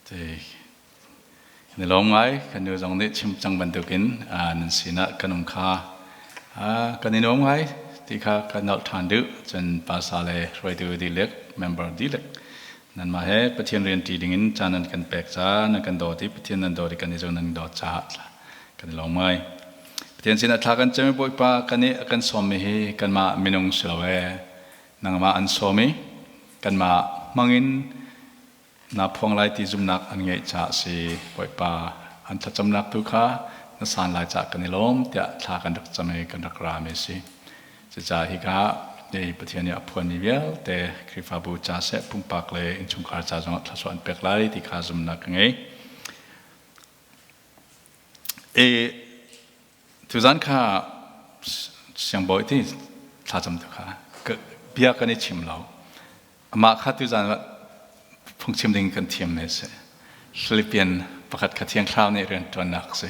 Kan i lawm ngai. Kan nu zong nih chim cang bantukin nan sinah kan um kha kan i nuam ngai ti kha kan nolh ṭhan duh. Cun pasa le hruaitu dihlak, member dihlak nanmah he Pathian rian ṭi dingin caan nan kan pek ca nan kan dawt i Pathian nan dawt i kan i zong nan dawt caah kan i lawm ngai. Pathian sinah thla kan cam i Bawipa kan i a kan sawmmi hi kanmah minung si lo ee nangmah an sawm i kanmah hmangin Na phuang lai ti zumhnak an ngeih caah si Bawipa an thlacamnak tu kha na san lai caah kan i lawm tiah thla kan rak cam i kan rak rami a si. Cucaah hika i Pathian nih a phuanmi vialte Khrihfabu ca seh pumpak le innchungkhar ca zongah thluachuah an pek lai ti kha zumhnak ka ngei. E tuzan kha siangbawi ti thlacam tu kha bia kan i chim lo. Amah kha tuzan ah phungchim ding kan thiam ne si. Philippian pakhat kha Thiang Thlarau nih rianṭuannak si.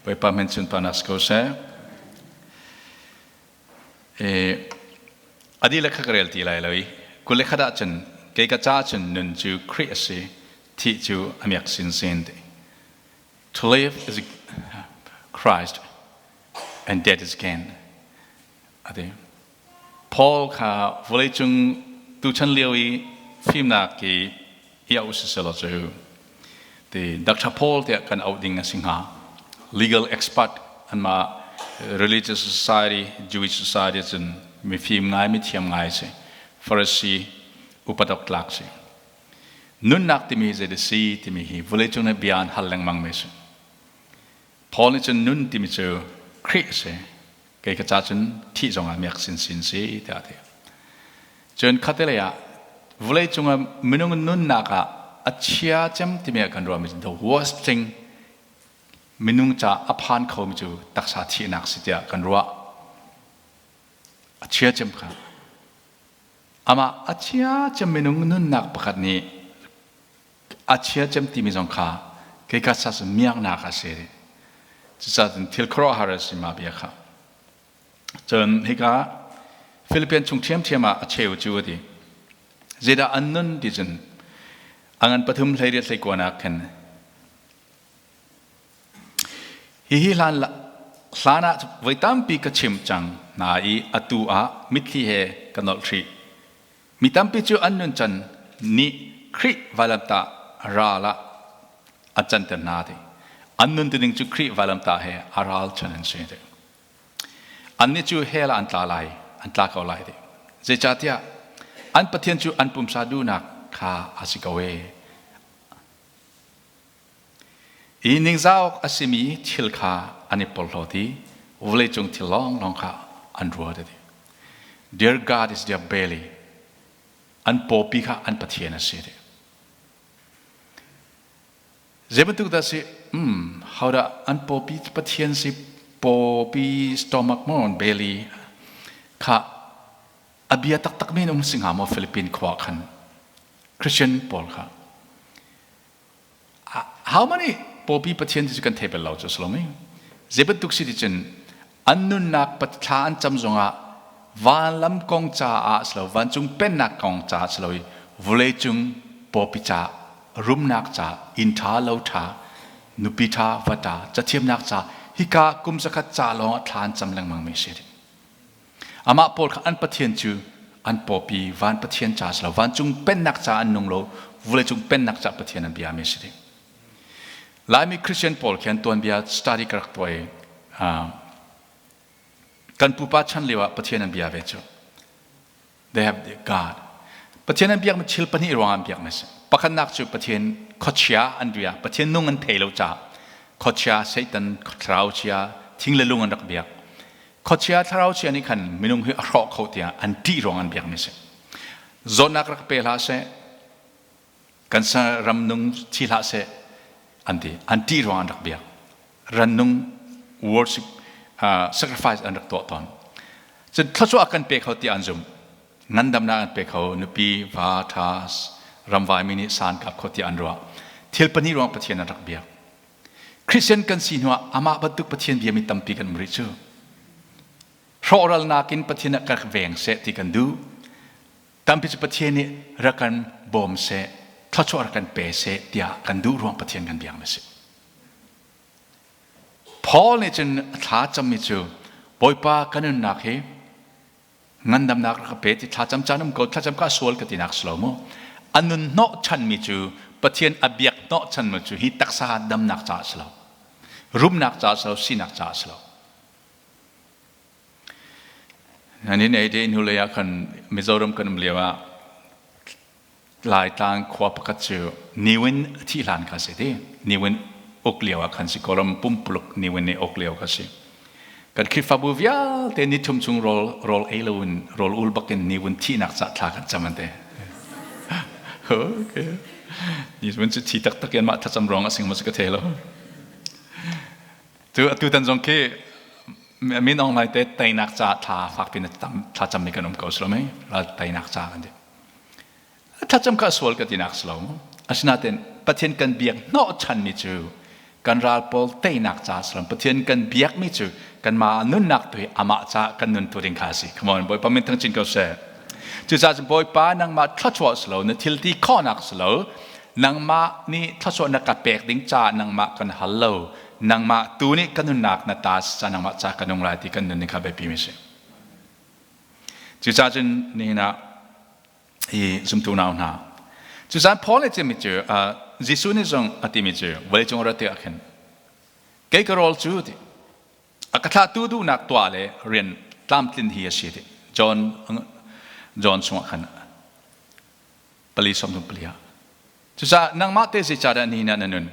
Bawipa min sunparnak si ko seh. E, a dihlak kha ka rel ti lai lo i kul le khat ahcun kei ka ca cun nun cu Khrih a si, thih cu a miak sinsin ti. To live is Christ and death is gain. Ati. Paul kha vawleicung tuchan lio i fimnak i i auh siselaw cu ti Dr. Paul tiah kan auh ding a si hnga. Legal expert anmah religious society, Jewish society cun mifim ngai, mithiam ngai si. Pharisee upat awk tlak si. Nunnak timi zei dah si timi hi vawleicung nih bia an hal lengmang mi si. Paul nih cun nun timi cu Khrih a si. Kei ka ca cun thih zongah miak sinsin si tiah a ti. Cun khatte ah vawlei cungah minung nunnak ah a chia cem timi ah kan ruahmi the worst thing minung ca a phan khomi cu taksa thihnak si tiah kan ruah. A chia cem kha. Amah a chia cem minung nunnak pakhat nih a chia cem timi zong kha kei ka sas miaknak a si. Cucaah cun thil khuaruahhar a si ma bia kha. Cun hika Philippines chung ṭhiamṭhiam ah a cheu cu a ti. Zeidah an nun ti cun a ngan pathum 18 hlei nak khin hihi hlan hlan ah voi tampi ka chim cang hna i atu ah mitthli he ka nolh hrih. Mi tampi cu an nuncan nih Khrih vailamtah ral ah a canter hna ti. An nun tining cu Khrih vailamtah he a ralchan an si ti. Annih cu hell ah an tla lai, an tla ko lai ti. Zeicahtiah an Pathian cu an pumsa duhnak kha a si ko ee. I ningzah awk a simi thil kha an i porhlawt i vawleicung thil lawnglawng kha an ruat a ti. Their God is their belly. An pawpi kha an Pathian a si a ti. Zei bantuk dah si? How dah an pawpi Pathian si pawpi stomach maw belly kha a bia taktak men um si hnga maw Philippine khua khan Christian pawl kha How many pawpi Pathian ti cu kan thei bal lo cu si lo mi? Zei bantuk si ti cun an nunnak thla an cam zongah vanlam kong caah si lo vancung pennak kong caah si lo i vawleicung pawpi ca rumnak ca inn ṭha lo ṭha nupi ṭha va ṭha cathiamnak ca hika kum zakhat ca lawng ah thla an cam lengmang mi si. Amah pawl kha an Pathian cu an pawpi van Pathian ca si lo, vancung pennak ca an nung lo, vawleicung pennak ca Pathian an biami si ding. Laimi Christian pawl khi an tuanbia study ka rak tuah i kan pupa chan lio ah Pathian an bia ve cu. They have the God. Pathian an biakmi thil pahnih ruangah an biakmi si. Pakhatnak cu Pathian khuachia an bia, Pathian nung an thei lo caah khuachia, Satan, thlarau chia, thing le lung an rak biak. Khuachia thlarau chia nih khan minung hi a hrawh kho tiah an ṭih ruang an biakmi si. Zawtnak rak pe hlah seh, kan ram nung thi hlah seh an ti. An ṭih ruang an rak biak. Rannung worship sacrifice an rak tuah tawn. Cun thluachuah kan pe kho tiah an zumh. Ngandamnak an pe kho, nupi, va, ṭha, ramvai mi nih san kap kho tiah an ruah. Thil pahnih ruang Pathian an rak biak. Christian kan si hnuah amah bantuk Pathian biami tampi kan um rih cu. Hrawhralnak in Pathian ah kan veng seh ti kan duh. Tampi cu Pathian nih rak kan bawm seh. thluachuah rak kan pe seh tiah kan duh ruang Pathian kan biak mi si. Paul nih cun thla cammi cu Bawipa kan nunnak hi ngandamnak rak ka pe ti thlacam caan um ko, thlacam ka sual ka tinak si lo mu. A nun hnawh chanmi cu, Pathian a biak hnawh chanmi cu hi taksa damnak caah si lo, rumnak caah si lo, sinak caah si lo. 1980 hnu lei ah khan Mizoram kan um lio ah Laitlang khua pakhat cu Niwin thih hlan kha si ti. Niwin uk lio ah khan si, Kawlram pumpuluk Niwin nih uk lio kha si. Kan Khrihfabu vialte ni thum chung rawl rawl ei loin, rawl ul bakin Niwin thihnak ca thla kan cam an ti. Okay. Niwin cu thi taktak in mah thlacam ruang a sing ma si ka thei lo. Tu atu tan zong khi min Aung Hlaing te teinak ca thla fak pin thla cam mi kan um ko silo mei ral teinak ca kan ti. Thlacam kha sual ka tinak si lo. Asinain Pathian kan biak hnawhchan mi cu kan ral pawl teinak ca si lo. Pathian kan biak mi cu kanmah nunnak tu hi amah ca kan nun tu ding kha a si. Come on, Bawipa min thang chin ko seh. Cucaah cun Bawipa, nangmah thluachuah si lo, na thil ti khawhnak si lo, nangmah nih thluachuah na ka pek ding caah nangmah kan hal lo. Nangmah tu nih ka nunnak na ta ca, nangmah ca ka nung lai ti kan nun ning kha biapi mi si. Cucaah cun nihin ah hi zumtu nau hna, cucaah Paul nih chimmi cu, Jesuh nih zong a timi cu, vawleicung rat tikah khin kei ka rawl cu ti a ka thlahtu duhnak tuah le rian tlamtlin hi a si ti John chungah khan 4:34 ah. Cucaah nangmah te zeicahdah ni na nun?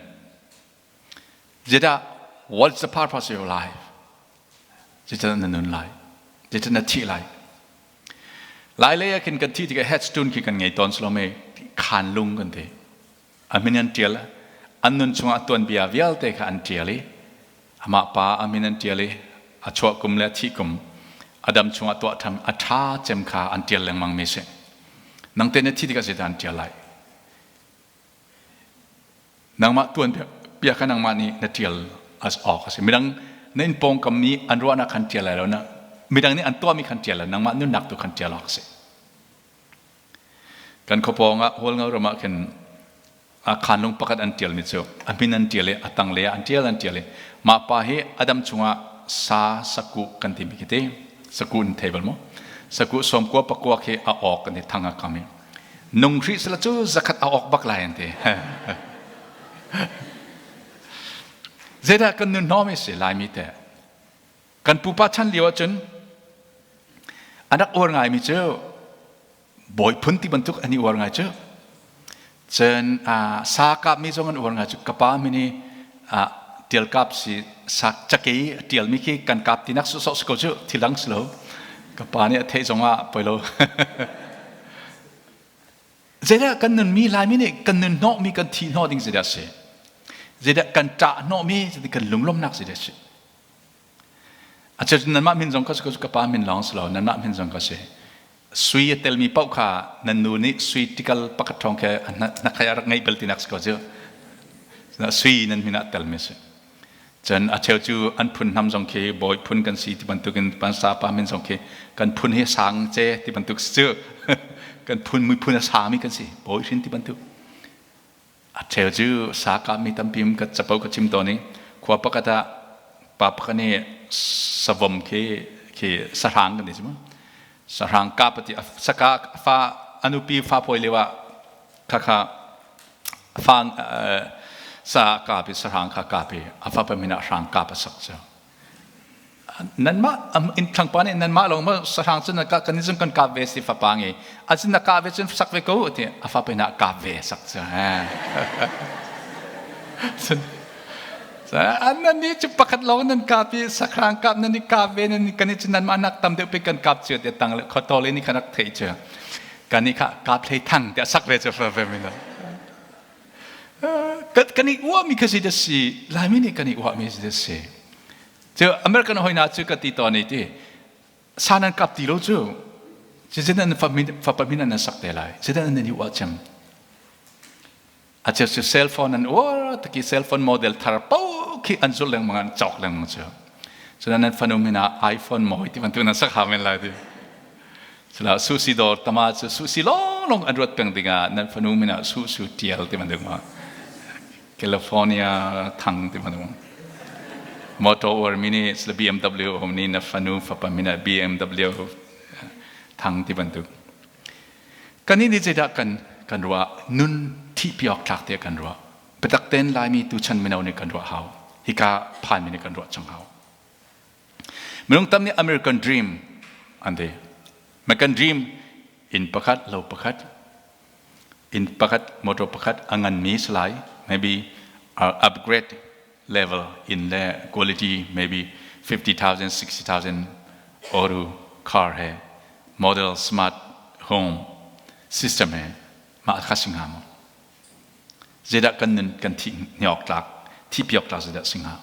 Zeicah, what's the purpose of your life? Zeicahdah na nun lai? Zeicah na thih lai? Lai lei ah khin kan thih tikah headstone khi kan ngei tawn salome, khan lung kan ti. A min an tial, an nun chungah tuanbia vialte kha an tial i amah pa a min an tial i a chuah kum le a thih kum, a dam chungah tuah tham a tha cem kha an tial lengmang mi si. Nang te na thi tikah zeidah an tial lai? Nangmah tuan bia kha nangmah nih na ṭial as awk a si. Midang na inn pawngkam nih an ruahnak khan ṭial lai lo na midang nih an tuahmi khan ṭial lai, nangmah nunnak tu khan ṭial awk a si. Kan khuapawng ah Hualngo ram ah khin a khanlung pakhat an ṭialmi cu a min an ṭial i a tanglei ah an ṭial an ṭial i mah pa hi a dam chungah sa sakuh kan timi khi ti sakuh in thei bal maw? Sakuh 99 khi a awk kan ti thang a kam i nung hrih sila cu 100 a awk bak lai an ti. Zeidah kan nun hnawm i si Laimi te? Kan pupa chan lio ahcun an rak uar ngaimi cu bawi phun ti bantuk an i uar ngai cu. Cun sa kapmi zong an uar ngai cu. Ka pa min i tial kap si sak cakei a tialmi khi kan kap tinak sawsawh si ko cu, thil dang si lo. Ka pa nih a theih zongah poi lo. Zeidah kan nunmi, Laimi nih kan nun hnawhmi, kan thi hnawh ding zeidah si? Zeidah kan ṭah hnawhmi, zeidah kan lunglawmhnak zeidah si? A cun nanmah min zong kha si, ka pa min lawng si lo, nanmah min zong kha si. Sui a telmi paoh kha nan nu nih sui tikal pakhat ṭhawng khi na khai a rak ngeih bal tinak si ko cu. Sui nan min ah telmi si. Cun a cheu cu an phun hnam zong khi bawi phun kan si ti bantukin pansa pa min zong khi kan phun hi sang ce ti bantuk si cu. Kan phun miphun a sangmi kan si, bawi hrin ti bantuk. A cheu cu sa kapmi tampi um ka capo ka chim tawn i khua pakhat ah pa pakhat nih savom khi sahrang kan ti si mu. Sahrang kap ati saka fa anupi fa pawi lio ah khakha fa sa kap i sahrang kha kap i a fapa min ah hrang kap a sak cu. Nanmah in thlangpa nih nanmah lawng maw sahrang cu na kan zung kan kap ve si fapa nge a cun na kah ve cun sak ve ko ti a fapa na kap ve sak cu. An nan nih cu pakhat lawng nan kap i sahrang kap nan i kap ve, nan kan i cun nanmah nak tam deuh pe kan kap cu ti tang le khotol ni khan rak theih cu kan i kha kap hlei thang ti sak ve cu fa ve mi na kan i uahmi kha si da si. Laimi nih kan i uahmi si da si cu. American hoina cu ka ti tawn i ti sa nan kap ti lo cu cizin nan fapa min an sak te lai, cizin nan i uah cem. A cheu cu cell phone an uar taki, cell phone model thar po khi an zul lengmang, an cawk lengmang cu. Cun nan fanu min ah iPhone mawi ti bantuk nan sak ha men lai ti. Sila susi dawr tama cu susi law. long an ruat peng dingah nan fanu min ah Su Su Tial ti bantuk ma California thang ti bantuk motor or mini sila BMW hom ni na fanu fapa min ah BMW thang ti bantuk kan ini zeidah kan kan ruah nun thi piok thlak te kan ruah biatak ten Laimi tuchan mino nih kan ruah hau hika phan mi nih kan ruah cang hau. Minung tam nih American Dream an ti. American Dream inn pakhat, lo pakhat, inn pakhat, motor pakhat a nganmi si lai. Maybe upgrade level in le quality maybe 50,000, 60,000 euro car he model smart home system he mah kha si hnga maw? Zeidah kan nun kan thih hniawk tlak, thih piawk tlak zeidah si hnga?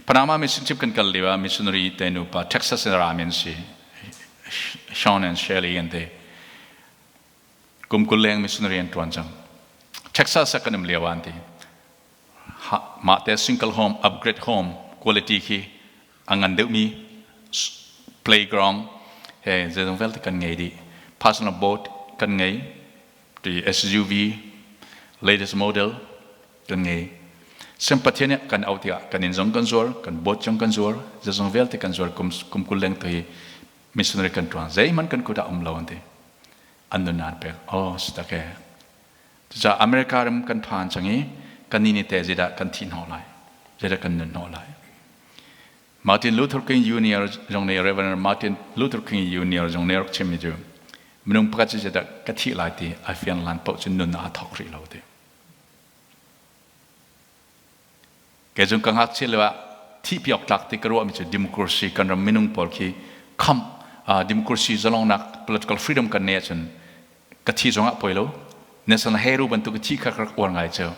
Panama mission trip kan kal lio ah missionary te nupa Texas in rami an si. Sean and Shelley an ti. Kum 20 leng missionary an tuan cang. Texas ah kan um lio ah an ti. Mah te single home, upgrade home quality khi a ngan deuhmi playground he zeizong vialte kan ngei dih. Personal boat kan ngei. Ti SUV latest model kan ngei. Sem Pathian nih kan auh tikah kan inn zong kan zuar, kan boat zong kan zuar, zeizong vialte kan zuar kum kum 20 leng tu hi missionary kan ṭuan. Zeihmanh kan kut ah um lo an ti. An nun an pek. Oh, si tak e. Cucaah America ram kan phan cang i kan ni te zeidah kan thih hnawh lai, zeidah kan nun hnawh lai. Martin Luther King Jr. zong nih Reverend Martin Luther King Jr. zong nih rak chimmi cu minung pakhat cu zeidah ka thih lai ti a fiang lan paoh cu nun aa thawk rih lo ti. Kei zong ka ngakchia lio ah thihpi awk tlak ti ka ruahmi cu democracy kan ram minung pawl khi khamh democracy zalongnak political freedom kan neih ahcun ka thi zong ah poi lo. National Hero bantuk ka thi kha ka rak uar ngai cu.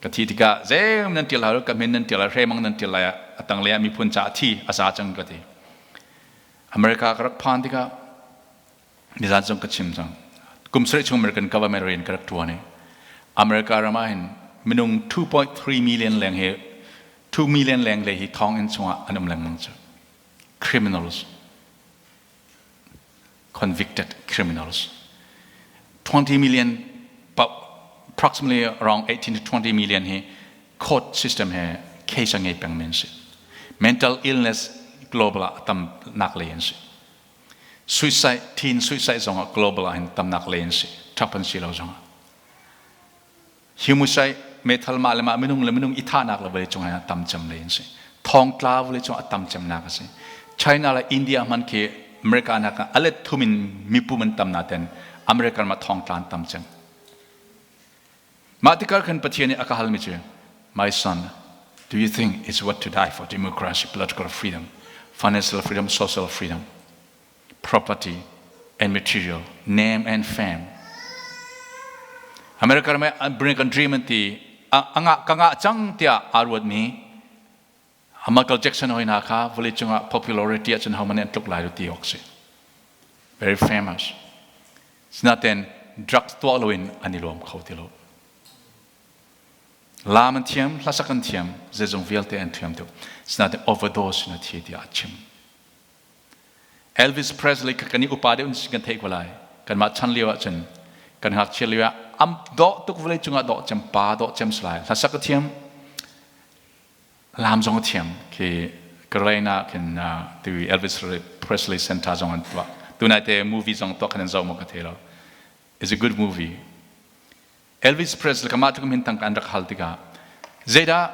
Ka thi tikah zeim nan tial hau ka min nan tial lai hremang nan tial lai a tanglei ah miphun caah thi a za cang ka ti. America ka rak phan tikah nizan zong ka chim cang. Kum sarih chung American government rian ka rak ṭuan i America ram ah hin minung 2.3 million leng hi 2 million leng le hi thonginn chungah an um lengmang cu. Criminals, convicted criminals. 20 million, approximately around 18 to 20 million hi court system he case a ngei peng men si. Mental illness global ah tam nak lei an si. Suicide, teen suicide zong ah global ah hin tamnak lei an si. Ṭhap an si lo zong ah. Homicide, meithal mah le mah minung le minung i thahnak le vawlei cung ah tam cem lei an si. Thongtla vawlei cung ah tam cemnak a si. China le India hman khi America nak ah alet thum in mipum an tam naten American ma thongtla an tam cem. Mah tikar khan Pathian nih a ka halmi cu, My son, do you think it's worth to die for democracy, political freedom, financial freedom, social freedom, property and material, name and fame? America ram American dream an ti anga ka ngah cang tiah aa ruatmi Michael Jackson hoi hna kha vawlei cungah popularity ahcun hohmanh nih an tluk lai lo ti awk si. Very famous. Sinain drugs tuah loin an i lawm kho ti lo. Laam an thiam, hlasak an thiam, zeizong vialte an thiam tuk. Sinain overdose in a thi tiah a chim. Elvis Presley kha kan i upa deuh in kan theih ko lai. Kanmah chan lio ahcun kan ngakchia lio ah am dawh tuk vawlei cungah dawh cem pa dawh cem si lai. Hlasak a thiam, Lam zong a thiam. Khi Carolina khin tu Elvis Presley Center zong an tuah. Tunai te movie zong tuah khan an zoh maw ka thei lo. It's a good movie. Elvis Presley kama tluk min tang an rak hal tikah zeidah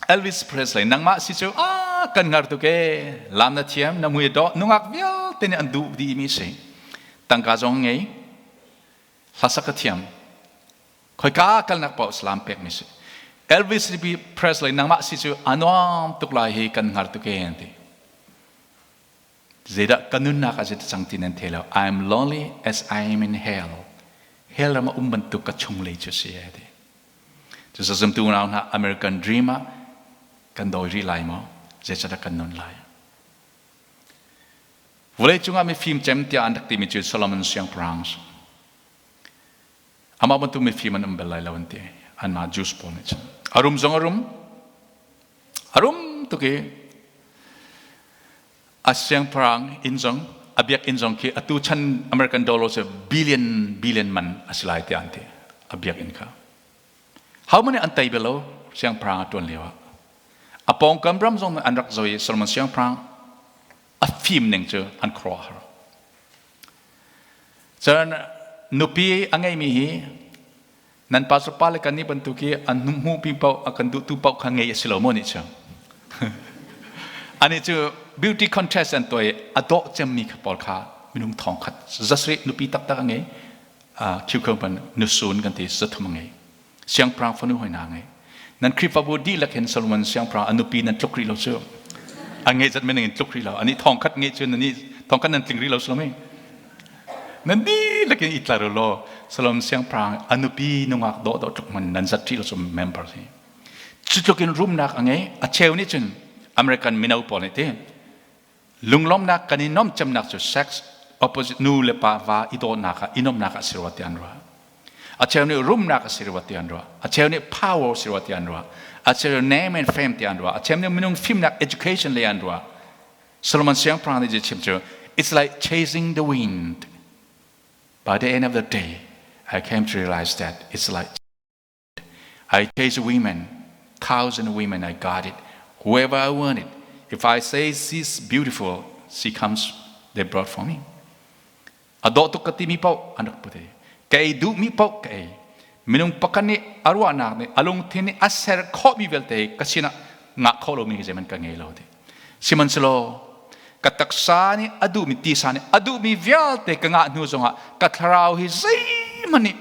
Elvis Presley nangmah si cu ah kan ngar tuk e lam na thiam na mui dawh nungak vialte nih an duh dih mi si tangka zong ngei hlasak ka thiam Khoika kalnak paoh salam pekmi si. Elvis Presley nangmah si cu a nuam tuk lai hi kan hngar tuk e an ti. Zeidah ka nunnak ah zeidah cang ti nan thei lo. I am lonely as I am in hell. Hell ram ah um bantuk ka chunglei cu si e ti. Cucu zumtu unau hna American dream ah kan dawi rih lai maw? Zeicadah kan nun lai? Vawlei cungah mifim cem tiah an rak timi cu Solomon siangpahrang Amah bantuk mifim an um bal lai lo an ti. Anmah Jews pawl nih cun. A rum zong a rum. A rum tuk i a siangpahrang inn zong A biakinn zong khi atu chan American dollar cu billion billion man a si lai tiah an ti, a biakinn kha. Ho many an tei bel lo siangpahrang a tuan lio ah. A pawngkam ram zong an rak zo i Solomon siangpahrang a fim ning cu an khuaruahhar. Cun nupi a ngeimi hi nan pastor pa le kan nih bantuk i an hmuhpi paoh a kan duhtu paoh kha ngei a si lo maw nih cu. Ani cu beauty contest an tuah i a dawh cemmi kha pawl kha minung thong khat zasarih nupi taktak a ngei. Khiu ban nusun kan ti, 300 a ngei. Siangpahrang fanu hoi hna ngei. Nan Khrihfabu dihlak hin Solomon siangpahrang a nupi nan tluk rih lo cu. A ngei zat men in tluk rih lo. Ani thong khat ngei cu nani thong khat nan tling rih lo Solomon. Nan dihlak in i tlar law Solomon siangpahrang a nupi nungak dawh dawh tluk man nan zat rih lo cu member hi. Cu tluk in rumnak a ngei. A cheu nih cun American mino pawl nih ti lunglawmnak kan i nom cemnak cu sex opposite nu le pa va i dawtnak ah i nomnak ah si rua ti an ruah. A cheu nih rumnak a si rua ti an ruah. A cheu nih power si rua ti an ruah. A cheu name and fame ti an ruah. A cheu nih minung fimnak education lei an ruah. Solomon siangpahrang nih chim cu, "It's like chasing the wind. By the end of the day, I came to realize that it's like I chase women, thousand women, I got it. Whoever I want it. If I say she's beautiful, she comes, they brought for me." A dawh tuk ka timi paoh an rak put i ka ei duhmi paoh ka ei. Minung pakhat nih a ruahnak nih a lungthin nih a ser khawhmi vialte ka sinah ngah khawh lomi hi zeihmanh ka ngei lo ti. Sihmanhsehlaw ka taksa nih a duhmi, tisa nih a duhmi vialte ka ngah hnu zongah ka thlarau hi zeihmanh nih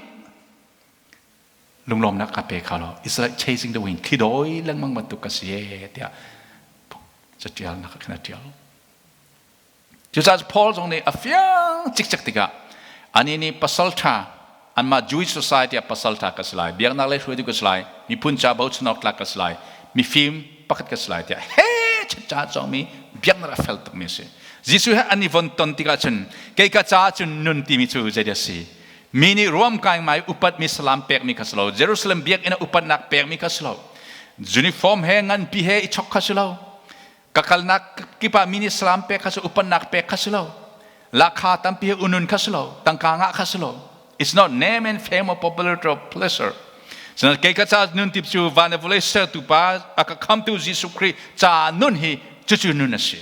lunglawmnak ka pe kho lo. It's like chasing the wind. Thli dawi lengmang bantuk ka si e tiah catial nak khan a tial. Cucaah Paul zong nih a fiang cikcek tikah ani nih pasal ṭha, anmah Jewish society ah pasal ṭha ka si lai, biaknak lei hruaitu ka si lai, miphun ca bochan awk tlak ka si lai, mifim pakhat ka si lai tiah he ca cawngmi biaknak a fel tukmi a si. Jesuh he an i von ton tikah cun kei ka caah cun nun timi cu zeidah a si? Mi nih ruamkai ngai upatmi salam pekmi kha si lo. Jerusalem biakinn ah upatnak pekmi kha si lo. Uniform he nganpi he i chok kha si lo. Ka kalnak kip ah mi nih salam pek kha si, upatnak pek kha si lo. Lakha tampi he unun kha si lo. Tangka ngah kha si lo. It's not name and fame or popularity or pleasure. Cun kei ka ca nun tip cu van le vawlei sertu pa a ka khamtu Jesuh Khrih ca nun hi cucu nun a si.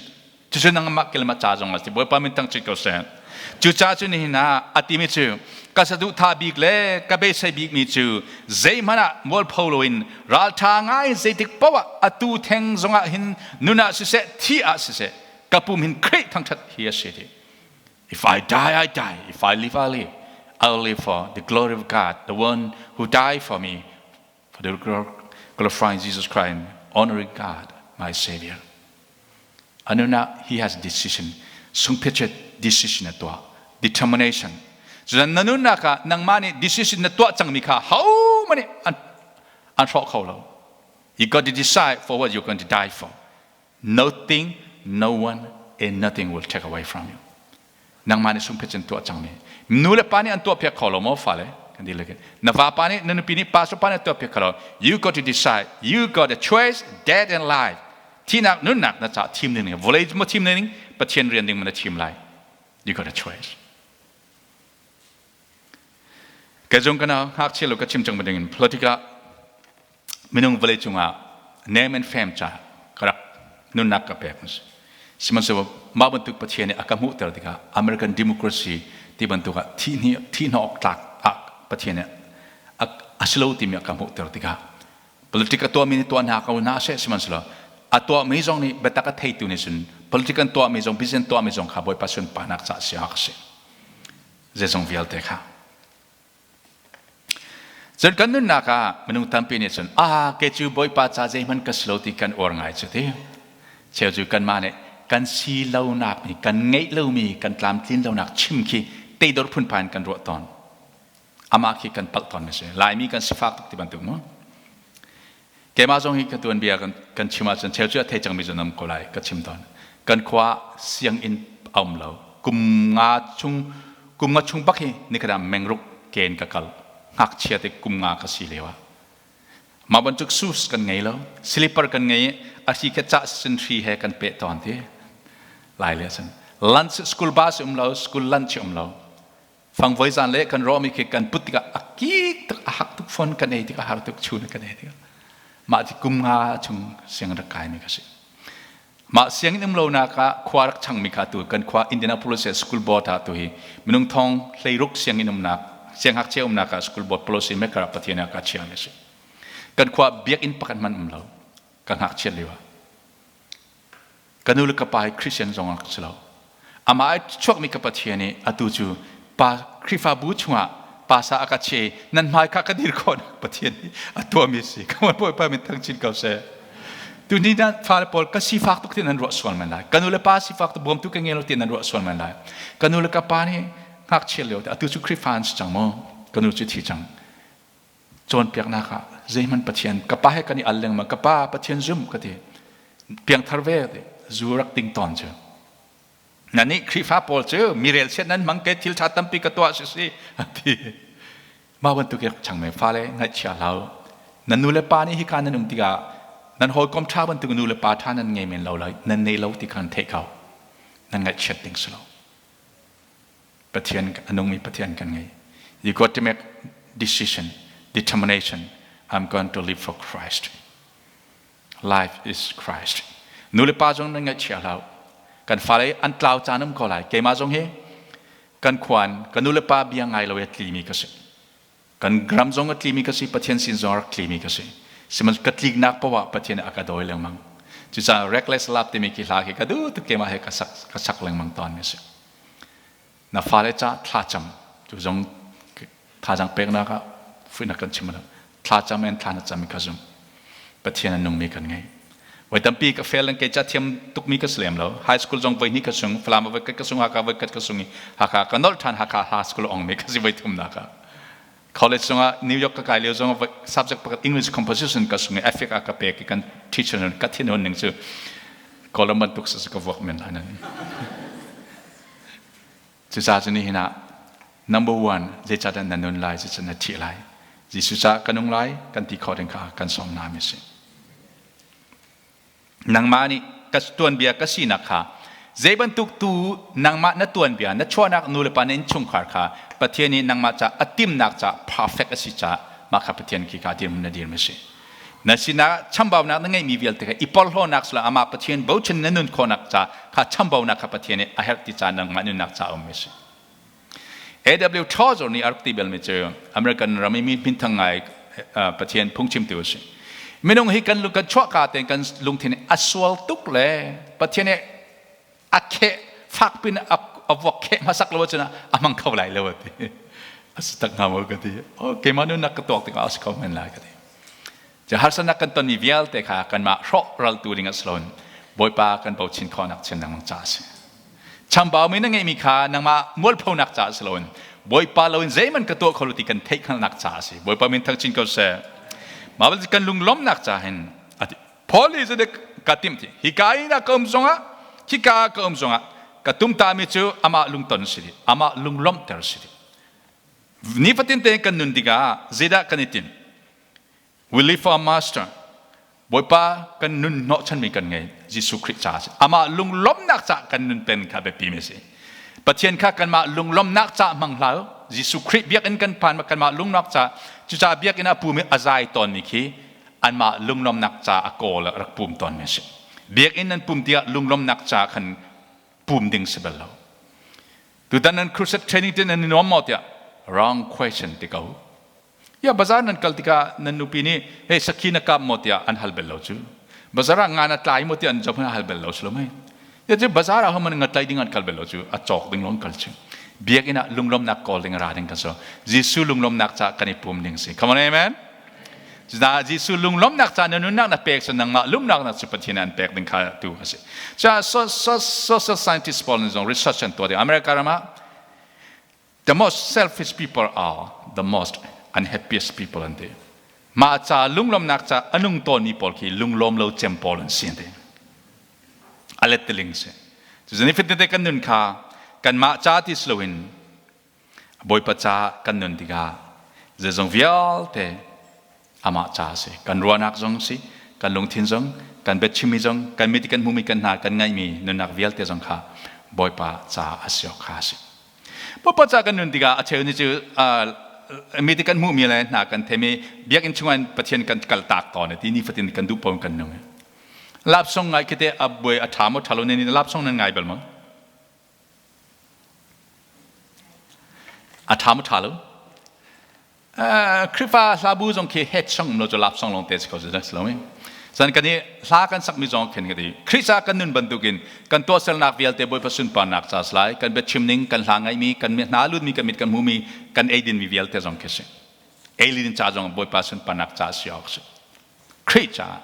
Cucu nangmah kelmah ca zong a si. Bawipa min thangchiat ko seh. Cucaah cu nihin ah a timi cu ka saduhthah bik le ka beisei bikmi cu zeihmanh ah mualpho loin ralṭha ngai zeitik paoh ah atu theng zongah hin nun ah siseh, thi ah siseh, ka pum hin Khrih thangṭhat hi a si ti. If I die, I die. If I live, I live. I will live for the glory of God, the one who died for me, for the glorifying Jesus Christ and honoring God, my Savior. Anuna, he has decision. Sungphiachet decision na tuah. Determination. Cun na nunnak ah nangmah nih decision na tuah cangmi kha hohmanh nih an hrawh kho lo. You got to decide for what you're going to die for. Nothing, no one, and nothing will take away from you. Nangmah nih sungphiat tuah cangmi. Nu le pa nih an tuah piak kho lo maw fale? Kan di lek. Na vapa nih, na nupi nih, pastor pa nih tuah piak kho lo. You got to decide. You got a choice, death and life. Thinak nunnak na ca thim ding, vawlei mo thim ding, Pathian rian ding na thim lai. You got a choice. Ka zung kana ngakchia lo ka chim cang ding in politika minung vawlei cungah name and fame ca ka rak nunnak ka pek. Sihmanhsehlaw mah bantuk Pathian nih a ka hmuhter tikah American democracy ti bantuk ah thih hnawk tlak ah Pathian nih a si lo timi a ka hmuhter tikah politic a tuahmi nih tuah hna ko hna seh, sihmanhsehlaw a tuahmi zong nih biatak a theitu nih cun politic an tuahmi zong, business an tuahmi zong kha Bawipa sunparnak caah si awk a si, zeizong vialte kha. Cun kan nunnak ah minung tampi nih cun a kei cu Bawipa ca zeihmanh ka si lo ti kan uar ngai cu ti. Cheu cu kanmah nih kan si lonak mi, kan ngeih lomi, kan tlamtlin lonak chim khi teidor phunphai in kan ruah tawn. Amah khi kan palh tawn mi si. Laimi kan sifak tuk ti bantuk mu. Keimah zong hi ka tuanbia kan chim ahcun cheu cu a thei cangmi cu nam ko lai, ka chim tawn. Kan khua sianginn a um lo. Kum 5 chung, kum 5 chung bak hi nikhat ah mengruk ken ka kal. Ngakchia te kum 5 ka si lio ah. Mah bantuk shoes kan ngei lo. Slipper kan ngei i a hri kha cah sin hri he kan peh tawn ti. Lai le cun. Lunch school bus um lo, school lunch um lo. Fangvoi zan le kan rawmi khi kan put tikah a kik tuk, a hak tuk fon kan ei tikah har tuk chun kan ei tikah. Mah ti kum nga chung siang rak kai mi ka si. Mah sianginn um lonak ah khua rak changmi kha tu kan khua Indianapolis School Board ah tu hi minung thong 16 sianginn umnak sianghngakchia umnak ah School Board policy maker ah Pathian ah ka chia mi a si. Kan khua biakinn pakhat hmanh um lo ka ngakchiat lio ah. Ka nu le ka pa hi Christian zong an si lo. Amah ai chuakmi ka Pathian i atu cu pa Khrihfabu chungah pasa a ka che nan hmai kha ka dir khawh Pathian nih a tuahmi si. Ka Bawipa min thang chin ko seh. Tuni na fale pawl ka sifak tuk ti nan ruah sual men lai. Ka nu le pa sifak tuk bawmtu ka ngei lo ti nan ruah sual men lai. Ka nu le ka pa nih ngakchia lio te atu cu Khrihfa an si cang maw? Ka nu cu thi cang. Cawnpiaknak ah zeihmanh Pathian ka pa he kan i al lengmang ka pa Pathian zum ka ti. Piangthar ve ti zu rak ting tawn cu. Na nih Khrihfa pawl cu mi rel chiat nan hmang ke thil ṭha tampi ka tuah si si ti. Mah bantuk i chang me fale ngaihchia hlau. Nan nu le pa nih hika nan um tikah nan hawikom ṭha bantuk nu le pa ṭha nan ngei men lo lai nan nei lo ti khan theih ko. Nan ngaihchiat ding si lo. Pathian a nungmi Pathian kan ngei. You got to make decision, determination. I'm going to live for Christ. Life is Christ. Nu le pa zong nan ngaihchia hlah. Kan fale an tlau caan um ko lai. Keimah zong hi kan khuan ka nu le pa bia ngai lo i a tlimi ka si. Kan ram zong a tlimi ka si, Pathian sin zong a rak tlimi ka si. Sihmanhsehlaw ka tliknak paoh ah Pathian a ka dawi lengmang. Cucaah reckless love timi khi hla khi ka duh tuk keimah he ka sak, ka sak lengmang tawn mi a si. Na fale ca thlacam tu zong thazaang peknak ah fuihnak kan chim lo. Thlacam in thla na cam i ka zum. Pathian a nungmi kan ngei. Voi tampi ka fail in kei ca thiam tukmi ka si lem lo. High school zong voi hnih ka sung, Falam voi khat ka sung, Hakha voi khat ka sung i Hakha ka nolh ṭhan Hakha high school ongmi ka si voi thumnak ah. College zongah New York ka kai lio zong subject pakhat English composition ka sung i affect a ka pek i kan teacher nun ka thin hun ning cu Kawlram bantuk sa ka vuak men lai nan. Cucaah cu nihin ah number one zeicahdah na nun lai zeicah na thih lai Jesuh caah ka nung lai kan ti khawh ding kha kan sawm hna mi si. Nangmah nih ka tuanbia ka sinak kha zei bantuk tu nangmah na tuanbia na chuahnak nu le pa na innchungkhar kha Pathian nih nangmah ca a timnak ca perfect a si caah mah kha Pathian khi kha dirhmun na dirmi si. Na sinah chambaunak na ngeihmi vialte kha i porhlawnak sila amah Pathian bochan na nun khawhnak ca kha chambaunak kha Pathian nih a herh ti ca nangmah nunnak ca a ummi si. A.W. Tozer nih a rak ti belmi cu American ram i mi minthang ngai Pathian phungchimtu a si. Minung hi kan kan chuahka tein kan lungthin a sual tuk le Pathian nih a kheh fakpin a vuak kheh hmasak lo ahcun a hmang kho lai lo a ti. A si tak hnga maw ka ti. Oh, keimah nunnak ka tuak tikah a si kho men lai ka ti. Cu harsatnak kan tonmi vialte kha kanmah hrawh raltu ding a si loin Bawipa kan bochin khawhnak chin lengmang ca a si. Chambaumi na ngeihmi kha nangmah mualphonak ca a si loin Bawipa loin zeihmanh ka tuah kho lo ti kan theih hngalhnak ca a si. Bawipa min thang chin ko seh. Mah kan lunglawmhnak ca hin Paul nih zeidah ka timh ti hika in ka um zongah hika ka um zongah ka tumtami cu amah lungton si dih amah lunglawmhter si dih nifatin tein kan nun tikah zeidah kan i tim We live for our master. Bawipa kan nun hnawhchanmi kan ngei Jesuh Khrih ca a si. Amah lunglawmhnak ca kan nun pen kha biapi mi a si. Pathian kha kanmah lunglawmhnak ca hmang hlah Jesuh Khrih biakinn kan phan kanmah lunglawmhnak ca cucaah biakinn ah pum i a zai tawnmi khi anmah lunglawmhnak ca a kawl rak pum tawnmi a si. Biakinn nan pum tiah lunglawmhnak ca khan pum ding si bal lo. Tutan nan crusade training tin nan i nuam maw tiah wrong question ti ko. Ya bazar nan kal tikah nan nupi nih hey sakhi na kap maw tiah an hal bel lo cu. Bazar ah nga na tlai maw tiah an job hal bel lo si lo mei. Ya cu bazar ah man nga tlai ding an kal bel lo cu a cawk ding lawng kal cu. Biakinn ah lunglawmnak kawl ding ra ding kan so. Jesuh lunglawmnak ca kan i pum ding si. Come on amen. Cucaah Jesuh lunglawmnak ca na nunnak na pek cu nangmah lumnak na cu Pathian an pek ding kha tu a si. Cucaah social scientist pawl nih zong research an tuah ding America ram ah The most selfish people are the most unhappiest people an ti. Mah ca lunglawmnak ca a nung tawnmi pawl khi lunglawm lo cem pawl an si an ti. A letteling si. Cucu nifatin te kan nun kha kanmah ca ti si loin Bawipa ca kan nun tikah zeizong vialte amah ca a si. Kan ruahnak zong si, kan lungthin zong, kan biachimmi zong, kan mit kan hmumi kan hna kan ngaihmi nunnak vialte zong kha Bawipa ca a si awk kha a si. Bawipa ca kan nun tikah a cheu nih cu mi ti kan hmuhmi le hna kan theimi biakinn chungah Pathian kan kal tak tawn ti nifatin kan duh paoh kan nung. Lapsong ngai khi te a buai a ṭha maw ṭha lo ne ni lapsong nan ngai bal maw? A ṭha maw ṭha lo? Khrihfa hlabu zong khi het song lo cu lap song lawng te si ko si lo mi. Zan kan i hla kan sakmi zong khin ka ti. Khrihfa kan nun bantukin kan tuahsernak vialte Bawipa sunparnak ca lai, kan biachim ning, kan hla ngaihmi, kan hna lutmi, kan mit kan hmumi, kan eidin mi vialte zong khi si. Eilin ca zong Bawipa sunparnak ca si awk si. Khrih ca.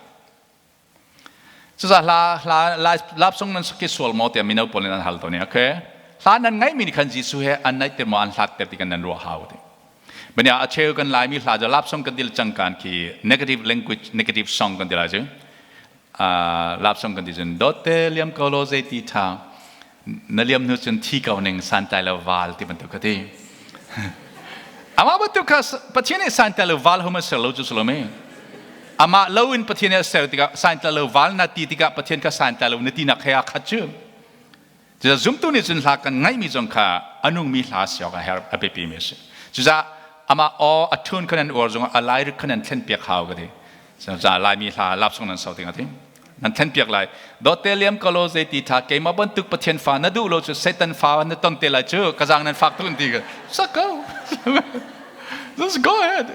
Cucaah hla hla lap song nan sak sual maw tiah mino pawl nih an hal tawn i okay hla nan ngaihmi nih khan Jesuh he an naihter maw an hlatter ti kan nan ruah hau ti. Bania a cheu kan Laimi hla cu lap song kan til cangkan khi negative language, negative song kan ti lai cu. Lap song kan ti cun dawtte liam ko lo zei ti tha na liam hnu cun thi ko ning santlai lo val ti bantuk ka ti. Amah bantuk kha Pathian nih santlai lo val hum a ser lo cu salome. Amah lo in Pathian nih a ser tikah santlai lo val na ti tikah Pathian kha santlai lo na tinak he aa khat cu. Cucaah zumtu nih cun hla kan ngaihmi zong kha a nungmi hla si awk a herh a biapi mi a si. Cucaah amah aw a tune khan an uar zongah a lyric khan an thlen piak hau ka ti. Cucaah Laimi hla lap song nan sau tikah ti. Nan thlen piak lai. Dawtte liam ko lo zei ti tha keimah bantuk Pathian fa na duh lo cu Satan fa na ton te lai cu ka zaang nan fak tuk ti ka sak ko. Just go ahead.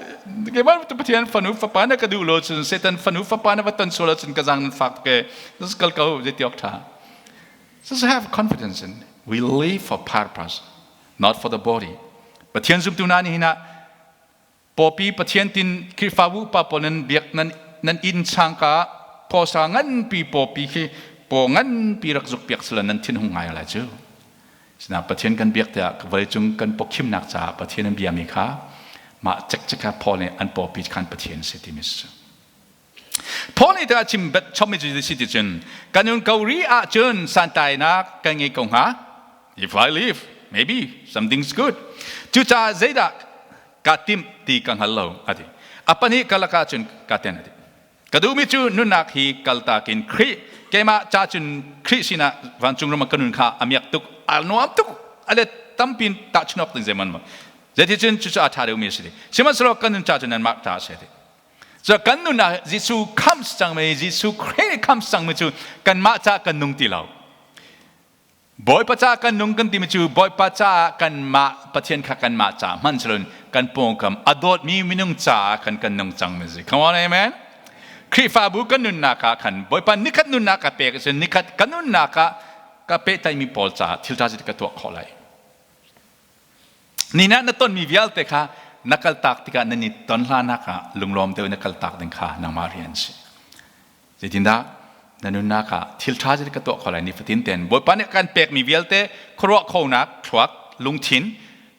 Keimah Pathian fanu fapa na ka duh lo cun Satan fanu fapa na va ton sual ahcun ka zaang nan fak tuk e. Just kal ko zei ti awk tha. Just have confidence in we live for purpose, not for the body. Pathian zumtu na ni hina pawpi Pathian tin Khrihfabu upa pawl nan biak nan nan inn changka pawsa nganpi pawpi khi paw nganpi rak zuk piak sila nan thin hung ngai lai cu. Sina Pathian kan biak tiah vawleicung kan pawkhimnak caah Pathian an biami kha mah cekcek kha Paul nih an pawpi khan Pathian si timi si. Paul nih tah chim bet chommi cu si ti cun kan nun ko ri ahcun santainak kan ngei ko hnga. If I live, maybe something's good. Cucaah zeidah ka timh ti ka hngal lo a ti. A pahnih ka lakah cun ka ten a ti. Ka duhmi cu nunnak hi kaltak in Khrih keimah ca cun Khrih sinah vancung ram ah ka nun kha a miak tuk, a nuam tuk, a let tampin tahchunawk ding zeiman ma. Zeiticun cucu a ṭha deuhmi a si ti. Sihmanhsehlaw kan nun ca cu nanmah ta a si ti. Cu kan nun ah Jesuh khamh cangmi, Jesuh Khrih khamh cangmi cu kanmah ca kan nung ti lo. Bawipa ca kan nung kan timi cu Bawipa caah kanmah Pathian kha kanmah ca hman silon kan pawngkam a dawtmi minung caah kan kan nung cang mi si. Come on, amen. Khrihfabu kan nunnak ah khan Bawipa nikhat nunnak ka pek cun nikhat kan nunnak ah ka pehtlaihmi pawl caah thil ṭha ka tuah khawh lai. Ni na na tonmi vialte kha na kaltak tikah nan i ton hlanak ah lunglawm deuh na kaltak ding kha nangmah rian si. Zeitindah na nunnak ah thil ṭha zeitin ka tuah kho lai nifatin ten Bawipa nih kan pekmi vialte khuaruah khonak thluak lungthin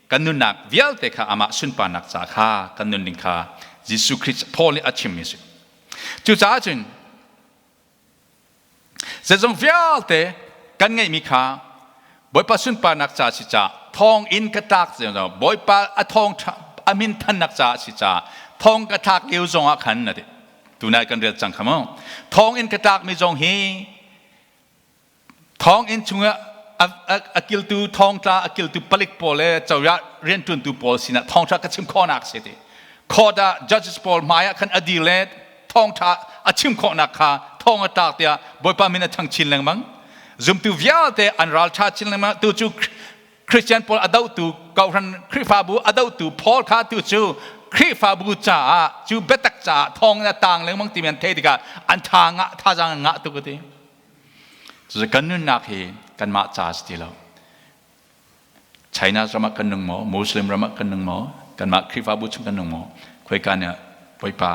kan nunnak vialte kha amah sunparnak ca kha kan nunning kha Jesuh Christ Paul nih a chimmi a si. Cucaah cun zeizong vialte kan ngeihmi kha Bawipa sunparnak ca si ca thawng in ka tlak Bawipa a thawng a min thannak ca si ca thawng ka thlak lio zongah khan a ti. Tunai kan rel cang kha mu. Thawnginn ka tlakmi zong hi thawnginn chungah a kiltu thawngtla a kiltu palik pawl le cozah rianṭuantu pawl sinah thawngṭha ka chim khawhnak si ti. Court ah judges pawl hmai ah khan a dir le thawngṭha a chim khawhnak kha thawng a tlak tiah Bawipa min a thang chin lengmang. Zumtu vialte an ralṭha chin lengmang. Tu cu Christian pawl a dohtu kohhran Khrihfabu a dohtu Paul kha tu cu Khrihfabu caah cu biatak caah thawng in a tang lengmang timi an theih tikah an tha ngah thazaang ngah tuk a ti. Cucu kan nunnak hi kanmah ca si ti lo. China ram ah kan nung maw, Muslim ram ah kan nung maw, kanmah Khrihfabu chung kan nung maw, khoika nih Bawipa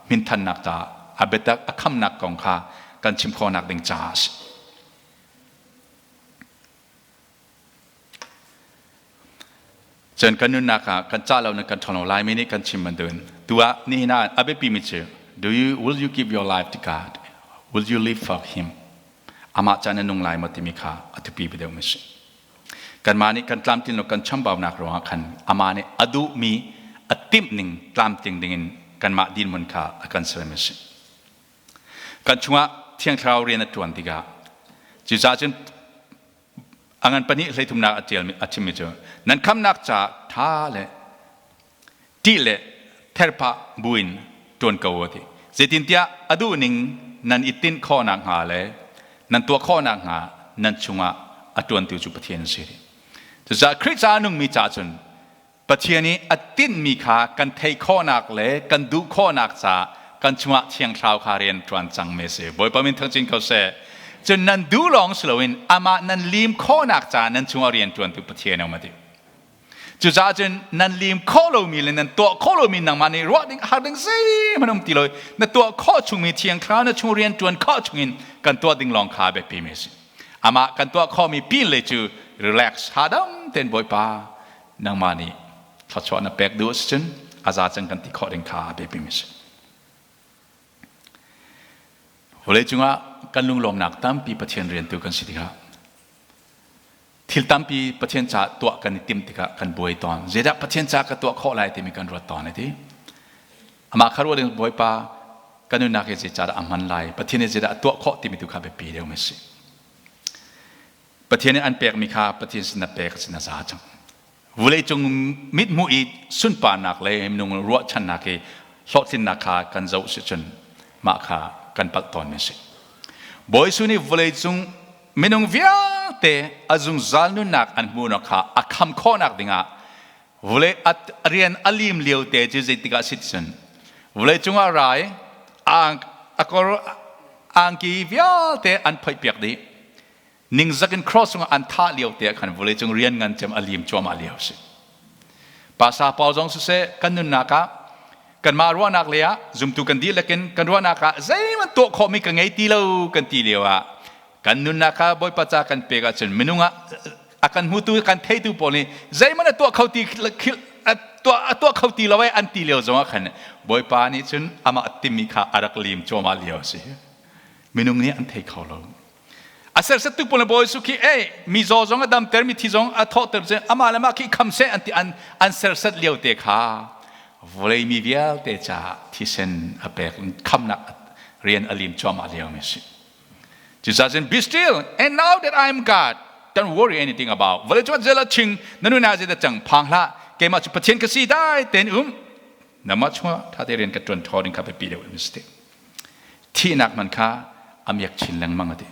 minthannak caah a biatak a khamnak kong kha kan chim khawhnak ding caah a si. Cun kan nunnak ah kan cah lo na kan ṭhawng lo Laimi nih kan chim bantukin tu ah nihin ah a biapimi cu do you will you give your life to God? Will you live for him? Amah ca na nung lai maw timi kha a thupi deuh mi si. Kanmah nih kan tlamtlin lo kan chambaunak ruangah khan amah nih a duhmi a timh ning tlamtling dingin kanmah dinhmun kha a kan ser mi si. Kan chungah Thiang Thlarau rian a ṭuan tikah cucaah cun A ngan pahnih hleithumnak a ṭialmi a chimmi cu nan khamnak ca ṭha le ṭih le therphah buin ṭuan ko u a ti. Zeitintiah a duhning nan i tinh khawh nakhnga le nan tuah khawh nakhnga nan chungah a ṭuantu cu Pathian a si. Cucaah Khrih ca a nungmi ca cun Pathian i a tinhmi kha kan theih khawhnak le kan duh khawhnak caah kan chungah Thiang Thlarau kha rian ṭuan cangmi a si. Bawipa min thangchin ko seh. Cun nan duh lawng si loin amah nan lim khawhnak caah nan chungah rian ṭuantu Pathian a um a ti. Cucaah cun nan lim khawh lomi le nan tuah khawh lomi nangmah nih ruah ding har ding zeihmanh um ti lo. Na tuah khawh chungmi Thiang Thlarau na chung rian ṭuan khawh chungin kan tuah ding lawng kha biapimi a si. Amah kan tuah khawhmi pin le cu relax hahdam tein Bawipa nangmah nih thluachuah na pek duh a si cun a za cang kan ti khawh ding kha a biapimi a si. Vawlei cungah kan lunglawmnak tampi Pathian riantu kan si tikah thil tampi Pathian caah tuah kan i timh tikah kan buai tawn. Zeidah Pathian caah ka tuah khawh lai timi kan ruat tawn ai ti. Amah kha ruat in Bawipa kan nunnak hi zeicadah a hman lai, Pathian nih zeidah a tuah khawh timi tu kha biapi deuh mi a si. Pathian nih an pekmi kha Pathian sin na pek sin a za cang. Vuleicung mithmuh i sunparnak le minung ruahchannak i hlawhtlinnak kha kan zoh si cun mah kha kan palh tawnmi a si. Bawi Jesuh nih vawleicung minung vialte a zungzal nunnak an hmuhnak kha a kham khawhnak dingah vawlei rian a lim lio te cu zeitik ah sit cun vawleicung ah rai a kor angki vialte an phoihpiak dih. Ningzak in cross cungah an thah lio te ah khan vawleicung rian ngan cem a lim cuahmah lio a si. Pasa Paul zong siseh kan nunnak ah kanmah ruahnak lei ah zumtu kan dihlak in kan ruahnak ah zeihmanh tuah khawhmi ka ngei ti lo kan ti lio ah kan nunnak kha Bawipa ca kan pek ahcun minung ah a kan hmutu kan theitu pawl nih zeihmanh a tuah kho ti a tuah kho ti lo ai an ti lio zong ah khan Bawipa nih cun amah timi kha a rak lim cuahmah lio a si. Minung nih an thei kho lo. A sersettu pawl bawi su khi ei mi zaw zong a damter mi thi zong a thawhter cu amah le mah khi kham seh an ti an an serset lio te kha vawlei mi vialte caah thisen a pek khamnak rian a lim cuahmah lio mi si. Cucaah cun be still and now that I am God, don't worry anything about vawlei cu zel a ching na nun ah zeidah cang phang hlah keimah cu Pathian ka si dai ten um namah chungah tha te rian ka tuan thaw ding kha biapi deuh in si. Thihnak man kha a miak chin lengmang a ti.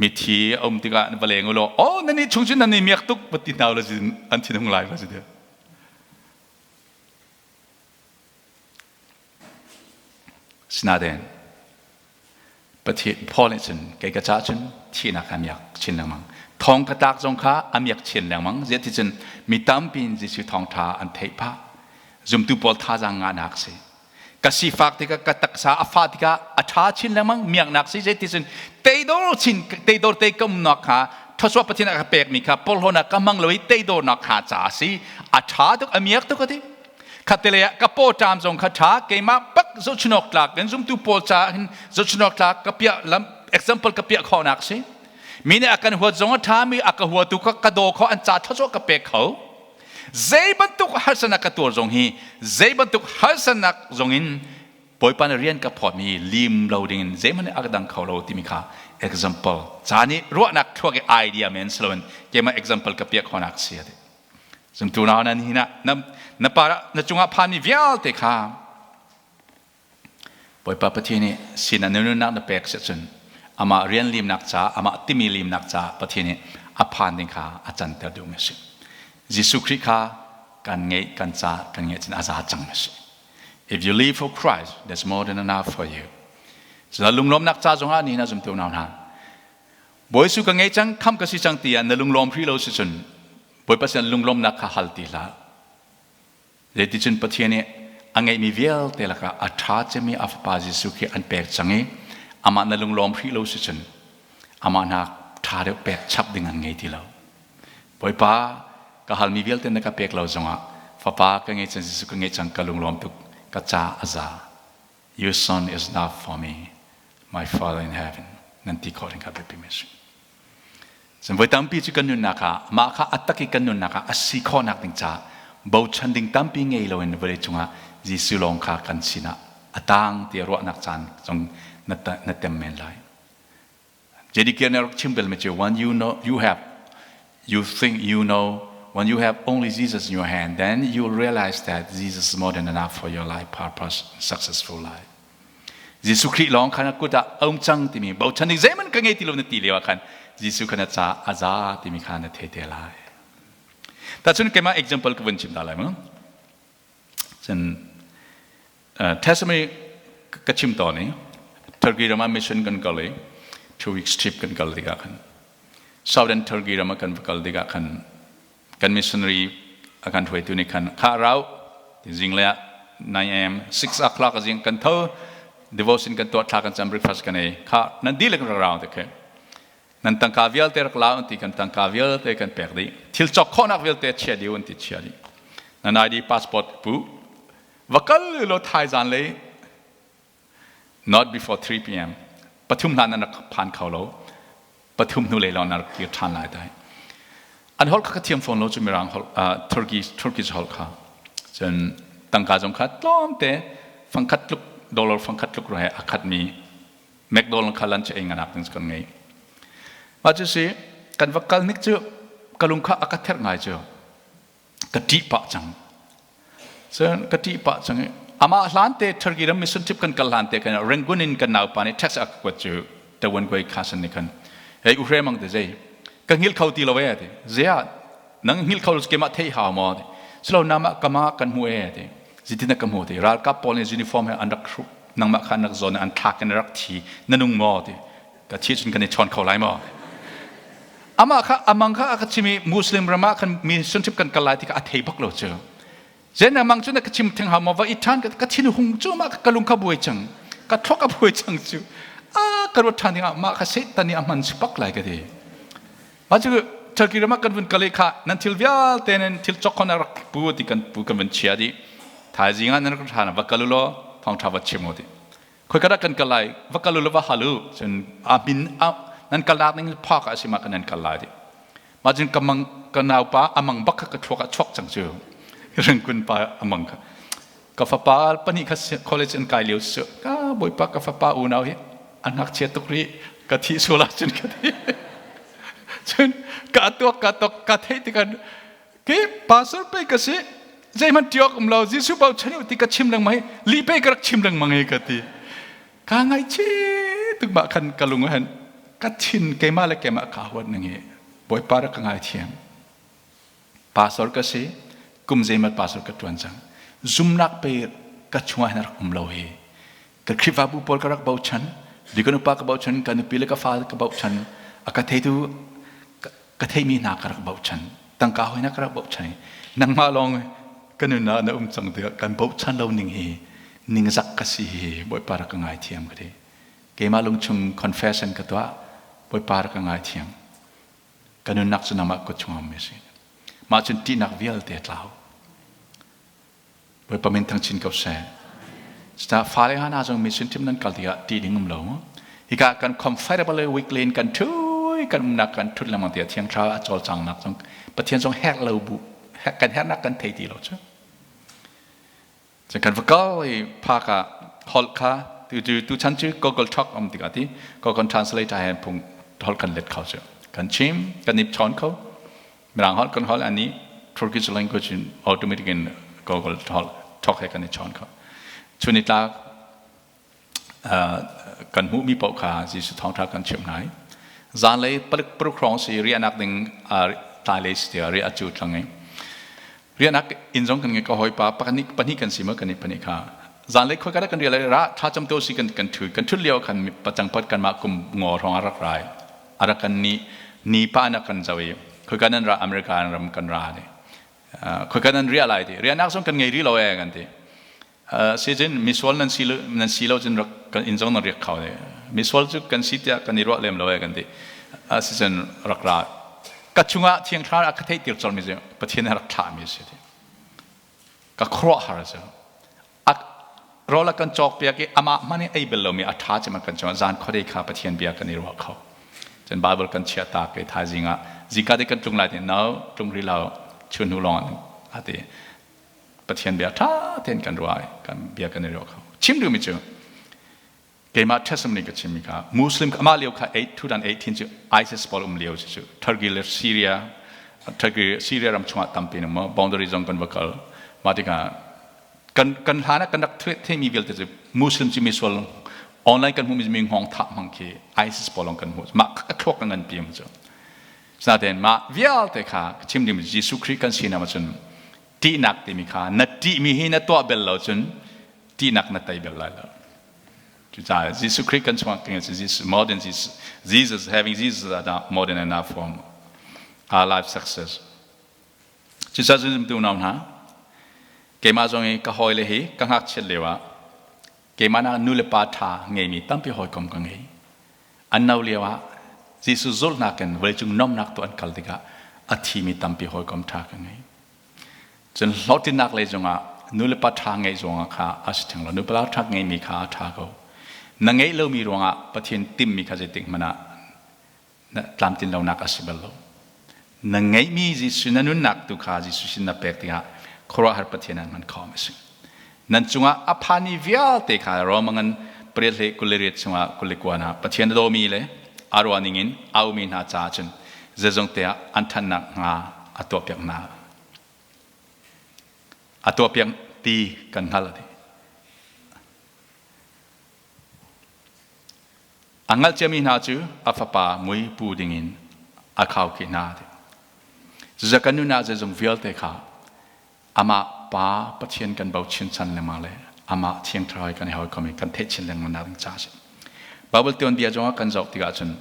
Mithi a um tikah na va leng u law oh nan nih chung cu nan i miak tuk va ti hna u law an thinhung lai va si ti. Sinain Pathian Paul nih cun kei ka caah cun thihnak kha a miak chin lengmang. Thong ka tlak zong kha a miak chin lengmang. Ziah cun mi tampi in Jesuh thawngṭha an theih phah. Zumtu pawl thazaang ngahnak a si. Ka sifak tikah ka taksa a fah tikah a ṭha chin lengmang miaknak si zei ti cun teidor chin teidor te ka umnak kha thawchuah Pathian a ka pekmi kha porhlawnak ka hmang lo i teidornak kha ca a si. A ṭha tuk a miak tuk a ti. Khatte lei ah ka paw ṭam zong kha ṭha keimah bak zohchunawk tlak in zumtu pawl caah hin zohchunawk tlak ka piah lam example ka piah khawhnak si. Mi nih a kan huat zong a ṭha mi a ka huatu kha ka daw kho an ca thawchuah ka pek kho. Zei bantuk harsatnak ka tuar zong hi zei bantuk harsatnak zong in Bawipa na rian ka phawtmi lim lo ding in zeihmanh a ka dang kho lo timi kha example ca nih ruahnak thluak i idea men si loin keimah example ka piah khawhnak si a ti. Zumtu nau nan hin ah na para na cungah phanmi vialte kha Bawipa Pathian nih sin ah na nunnak na pek si cun amah rian limnak ca amah timi limnak ca Pathian nih a phan ding kha a canter duhmi a si. Jesuh Khrih kha kan ngeih kan ca kan ngeih cun a za cang a si. If you live for Christ, that's more than enough for you. Cucaah lunglawmnak ca zongah nihin ah zumtu unau hna Bawi Jesuh ka ngei cang, kham ka si cang tiah na lunglawm hrih lo si cun Bawipa sin lunglawmnak kha hal ti hlah. Zeiticun Pathian nih a ngeihmi vialte lakah a ṭha cemmi a Fapa Jesuh khi an pek cang i amah na lunglawm hrih lo si cun amah nak ṭha deuh pek chap ding an ngei ti lo. Bawipa, ka halmi vialte na ka pek lo zongah Fapa ka ngei cang Jesuh ka ngei cang ka lunglawm tuk ka ca a za. Your son is not for me, my Father in heaven. Nan ti khawh ding kha biapi mi a si. Cun voi tampi cu kan nunnak ah mah kha a tak i kan nunnak ah a si khawhnak ding caah bochan ding tampi ngei loin vawlei cungah Jesuh lawng kha kan sinah a tang tiah ruahnak caan zong na tem men lai. J.D. Kier nih a rak chim belmi cu when you know you have You think you know when you have only Jesus in your hand, then you will realize that Jesus is more than enough for your life purpose, successful life. Jesuh Khrih lawng khan a kut ah a um cang timi bochan ding zeihmanh ka ngei ti lo na ti lio ah khan Jesuh khan a ca a za timi kha na thei te lai. Tacun keimah example ka vun chim ta lai mu. Cun testimony ka chim tawn i Turkey ram ah mission kan kal i 2 weeks trip kan kal tikah khan, Southern Turkey ram ah kan va kal tikah khan, kan missionary a kan hruaitu nih khan kha rau zinglei ah 9 a.m., 6 o'clock a zing kan tho, devotion kan tuah, thla kan cam, breakfast kan ei. Kha nan dihlak rak rau te khe, nan tangka vialte rak la an ti. Kan tangka vialte kan pek dih, thil cawk khawhnak vialte chia dih an ti, chia dih. Nan ID, passport pu va kal lo, thai zan lei not before 3 p.m., 3 hlan nan rak phan kho lo, 3 hnu lei lawng nan rak kir ṭhan lai dai. An holh kha ka thiam fawn lo cu, mirang holh, Turkey Turkish holh kha. Cun tangka zong kha tlawmte, fangkhat tluk, dollar fangkhat tluk he a khatmi McDonald kha lunch ei nganak ding kan ngei. Mah cu si kan va kal nik cu ka lung kha a ka therh ngai cu, ka ṭih pah cang. Cun ka ṭih pah cang i amah hlan te Turkey ram mission trip kan kal hlan te kan Rangoon in kan naupa nih text a ka kuat cu, Tawan Koi Khasan nih khan, "Hey u mang te, zei ka hngil kho ti lo e," ti. "Zia nang hngil kho lo kemah thei hau maw?" ti. "Silo, nama kama kan hmu e," ti. "Zitin ka hmu?" ti. "Ralkap pawl nih uniform he an rak hrup, nangmah kha an rak zawn, an thlak in rak thi. Na nung maw?" ti. "Ka thi cun kan i chawn kho lai maw?" Amah kha amang kha a ka chim i Muslim ram ah khan mission trip kan kal lai ti kha a thei bak lo cu. Zen amang cu na ka chim theng hau maw? Va i ṭhan ka thin hung cu, mah ka lung kha buai cang, ka thluak a buai cang cu. A ka ruat ṭhan dingah mah kha Satan nih a hman si pak lai ka ti. Mah cu Turkey ram ah kan vun kal i kha nan thil vialte, nan thil cawk khon rak pu ti, kan pu, kan vun chia dih. Thaizing ah nan rak ṭhan, va kal u law thawngṭha va chim u ti. Khoi ka dah kan kal lai? Va kal u law va hal u. Cun a min nan kal nak ning park ah si ma kan nan kal lai ti. Mah cun ka mang, ka naupa amang bak kha ka thluak ah chuak cang cu, Rengkun pa amang kha. Ka fapa pahnih kha college an kai lio cu, ka bawipa, ka fapa unau hi an ngakchia tuk rih, ka thih sual ahcun ka ti. Cun ka tuak ka tok ka theih tikah ke pastor pe ka si, zeihmanh tiok um lo, Jesuh bochan u ti ka chim lengmang hi li pe ka rak chim lengmang hi ka ti. Ka ngaihchih tuk. Mah khan ka lung han ka thin, keimah le keimah ka huat ning hi, Bawipa, rak ka ngaithiam. Pastor ka si, kum zeimat pastor ka tuan cang, zumnak pe ka chungah hin rak um lo hi. Ka Khrihfabu pawl ka rak bochan, dikon upa ka bochan, ka nupi le ka fa ka bochan, a ka theitu ka theimi hna ka rak bochan, tangka hoi na ka rak bochan. Nangmah lawng ka nun ah na um cang tiah kan bochan lo ning hi ningzak ka si hi. Bawipa, rak ka ngaithiam ka ti. Keimah lungchung confession ka tuah. Bawipa, rak ka ngaithiam. Ka nunnak cu nangmah kut chungah um si. Mah cun ṭihnak vialte tlau. Bawipa min thang chin ko seh. Cucaah fale hna zong mission trip nan kal tikah ṭih ding um lo. Hika kan comfortable weekly in kan ṭhui kan umnak kan ṭhut lengmang tiah Thiang Thlarau a cawlcanghnak zong Pathian zong herh lo bu kan herhnak kan thei ti lo cu. Cun kan va kal i phak ah holh kha tu chan cu Google Talk um tikah ti Google Translator he phung holh kan let kho cu. Kan chim, kan i chawn kho. Mirang holh kan holh, ani Turkish language in automatic in Google Talk he kan i chawn kho. Chun ni tlak kan hmuhmi paoh kha Jesuh thawngṭha kan chimh hna i zanlei palik paruk hrawng si riahnak ding tlai lei si tiah riah cu tlang i riahnak inn zong kan ngei. Ka hawipa pahnih pahnih kan si ma, kan i pahnih kha zanlei khoi ka kan rial ra tha cam to si kan kan thu kan thut lio khan pacang pat kanmah kum ngo hrawng a rak rai, a rak kan ni ni pa na kan zo i, "Khoi ka nan ra?" "America ram kan ra," ti. "Khoi ka nan riah lai?" ti. "Riahnak zong kan ngei ri lo e," kan ti. Si cun misual nan si nan si lo cun rak kan inn zong nan riak kho ne. "Misual cu kan si tiah kan i ruah lem lo e," kan ti. Si cun rak ra. Ka chungah Thiang Thlarau a ka theih tir colmi cu Pathian rak thlahmi a si ti ka khuaruah har cu. Rawl a kan cawk piak i amah hmanh i ei bel lomi a ṭha cem a kan cawk. Zan khuadei kha Pathian bia kan i ruah kho. Cun Bible kan chiah ta ke thaizing ah, "Zingka te kan tlung lai," ti. "No, tlung rih lo, chun hnu lawng," a ti. Pathian bia ṭha tein kan ruah i kan bia kan i ruah kho. Chim duhmi cu keimah testimony ka chimmi kha Muslim amah lio kha 8 2018 cu ISIS pawl um lio cu, Turkey le Syria. Turkey Syria ram chungah tampi na mo boundary zong kan va kal. Mah tikah kan kan hlan ah kan rak theimi vialte cu Muslim cu misual online kan hmuhmi mi hngawng thah hmang khi ISIS pawl lawng kan hmuh. Mah a thluak ka ngan pi cu. Sinain mah vialte kha chim ding Jesuh Khrih kan sinak ahcun ṭihnak timi kha na ṭihmi hi na tuah bel lo cun ṭihnak na tei bel lai lo. Cucaah Jesuh Khrih kan chungah kan Jesus more than Jesus, Jesus having Jesus is more than enough for our life success. Cucaah zumtu unau hna, keimah zong hi ka hawile hi ka ngakchiat lio ah keimah nak nu le pa ṭha ngeimi tampi hawikom ka ngei. An no lio ah Jesuh zulhnak in vawleicung nomnak tu an kal tikah a thimi tampi hawikom ṭha ka ngei. Cun hlawhtlinnak lei zongah nulepa ṭha ngeih zongah kha a si theng lo. Nupa ṭha ngeihmi kha a ṭha ko. Na ngeih lomi ruangah Pathian timhmi kha zeitik hmanh ah na tlamtlin lonak a si bal lo. Na ngeihmi Jesuh na nunnak tu kha Jesuh sin na pek tikah khuaruahhar Pathian an hman khawm a si. Nan cungah a phani vialte kha Roma ngan pariat hlei 28 chungah 29 ah Pathian a dawmi le a ruah ningin aumi hna caah cun zeizong te ah an ṭhannak hnga a tuahpiak hna. A tuahpiak ti kan hngalh a ti. A hngalh ciami hna cu a fapa mui pu dingin a khaukhih hna ti. Cucu kan nun ah zeizong vialte kha amah Pa Pathian kan bochan chan lengmang le amah Thiang Thlarau kan i hawikom i kan theih chin lengmang nak ding ca a si. Bible tuanbia zongah kan zoh tikah cun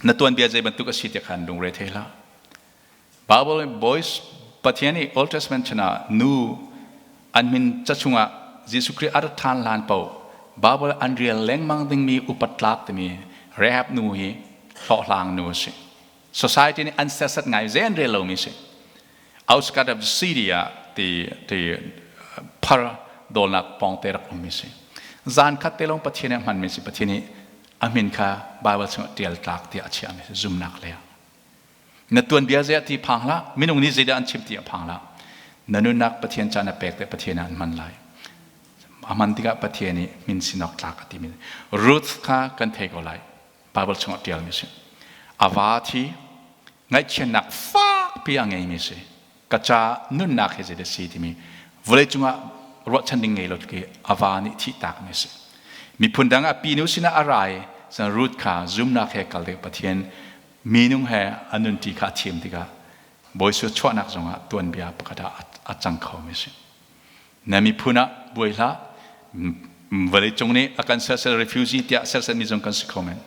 na tuanbia zei bantuk a si ti khan lungre thei hlah. Bible boys Pathian i Old Testament chan ah nu an min ca chungah Jesuh Khrih a rat ṭhan hlan paoh Bible an rel lengmang dingmi upat tlak timi Rahab nu hi hlawhhlang nu a si. Society nih an serhsat ngai zei an rel lomi si. Outskirt of the city ah ti ti phar dawlnak pawngte rak ummi si. Zan khat te lawng Pathian nih a hmanmi si. Pathian nih a min kha Bible chungah ṭial tlak tiah a chiahmi si zumnak lei ah. Na tuanbia zei ah ti phang hlah, minung nih zeidah an chim ti a phang hlah. Na nunnak Pathian ca na pek te Pathian ah an hman lai. A hman tikah Pathian nih min sinawk tlak a timi. Ruth kha kan thei ko lai. Bible chungah ṭialmi si. A va thi ngaihchiatnak fakpi a ngeimi si. Ka ca nunnak hi zeidah si timi vawleicung ah ruahchan ding ngei lo khi a va nih thihtak mi si. Miphun dang a pinu sinah a ra i cun Ruth kha zumnak he kal ding Pathian minung he a nunṭi kha a thiam tikah Bawi chuahnak zongah tuanbia pakhat ah a cang kho mi si. Na miphun ah buai hlah. Vawleicung nih a kan sersial refugee tiah sersiatmi zong kan si kho men.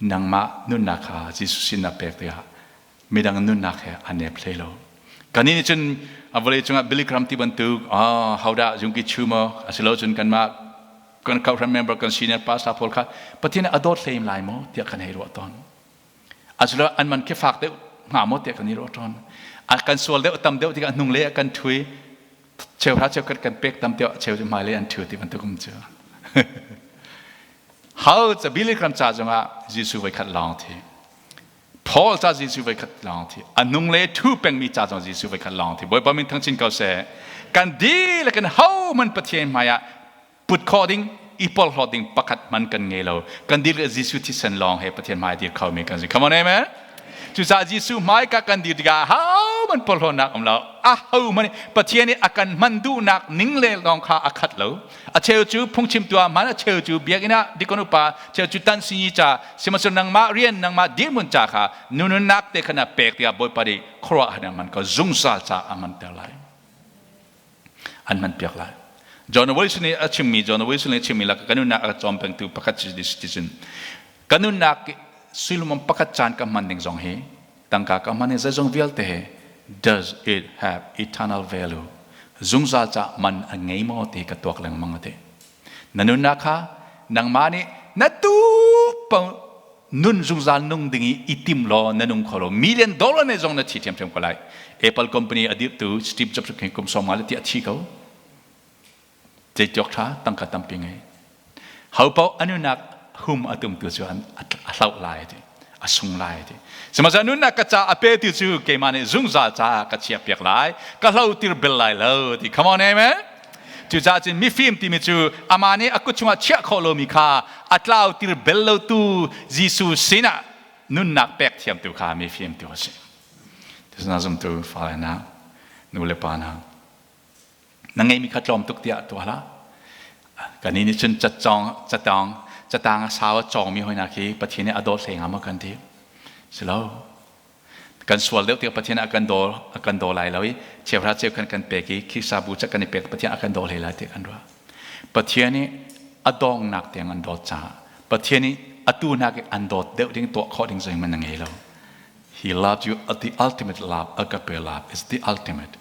Nangmah nunnak kha Jesuh sin na pek tikah midang nunnak he a nep hlei lo. Kannih nih cun a vawleicung ah Billy Graham ti bantuk ah hodah Yonggi Cho maw asilo cun kanmah kan Kauhran member kan senior pastor pawl kha Pathian a dawt hlei lai maw tiah kan hei ruah tawn. Asilo an man khi fak deuh hnga maw tiah kan i ruah tawn. A kan sual deuh tam deuh tikah hnung le kan thui cheuhra cheukhat kan pek tam tiah cheu cu hmailei an ṭhu ti bantuk um cu. Hal ca Billy Graham ca zongah Jesuh voikhat lawng thi. Paul ca Jesuh voikhat lawng thi. A nung le ṭhu pengmi ca zong Jesuh voikhat lawng thi. Bawipa min thangchin ko seh. Kan dihlak in ho man Pathian hmaiah put khawh ding i porhlawt ding pakhat hman kan ngei lo. Kan dihlak Jesuh thisen lawng he Pathian hmai dir kho mi kan si. Come on, amen. Cucaah Jesuh hmaika kan dir tikah ahohmanh porhlawtnak um lo. Ahohmanh Pathian nih a kan hman duhnak ning le lawng kha a khat lo. A cheu cu phungchimtu ah hman, a cheu cu biakinn ah dikon upa, cheu cu tansinyi ca, sihmanhsehlaw nangmah rian, nangmah dirhmun ca kha nunnak te kha na pek tikah Bawipa nih khuaruah han hman ko zungzal ca a hmanter lai. An hmanpiak lai. John Wilson nih a chimmi John Wilson nih a chimmi lak kan nunnak a cawm pengtu pakhat si cun kan nunnak sullam pakhat caan ka hman ding zong hi tangka ka hman i zeizong vialte he does it have eternal value zungzal ca man a ngei maw ti ka tuak lengmang ati na nunnak kha nangmah nih na tu nun zungzal nung ding i i tim law na nung kho lo million dollar ne zong na thi ṭhiamṭhiam ko lai Apple company a dirhtu Steve Jobs khi kum 50 le ti a thi ko zeitiok ṭha tangka tampi ngei ho paoh a nunnak hum a tumtu cu a hloh lai ti a sung lai ti sihmanhsehlaw nunnak ka ca a pe tu cu keimah nih zungzal caah ka chiah piak lai ka hlo tir bel lai lo ti come on amen Cucaah cun mifim timi cu amah nih a kut chungah chiah khawh lomi kha a tlau tir bel lotu Jesuh sinah nunnak pek thiamtu kha mifim tu a si. Tisna zumtu fale hna, nu le pa hna, na ngeimi kha tlawm tuk tiah tuah hlah. Kan nih cun catcawng, catang, catang a sau a cawngmi hoi hna khi Pathian nih a dawt hlei hnga maw kan ti? Si lo. Kan sual deuh tiah Pathian a kan daw a kan daw lai lo i cheuhra cheu khan kan pek i Khrihfabu ca kan i pek Pathian a kan daw hlei lai ti kan ruah. Pathian nih a dawngnak tiang an dawt caah Pathian nih atu hnak i an dawt deuh ding tuah khawh ding zeihmanh na ngei lo. He loved you at the ultimate love, agape love is the ultimate,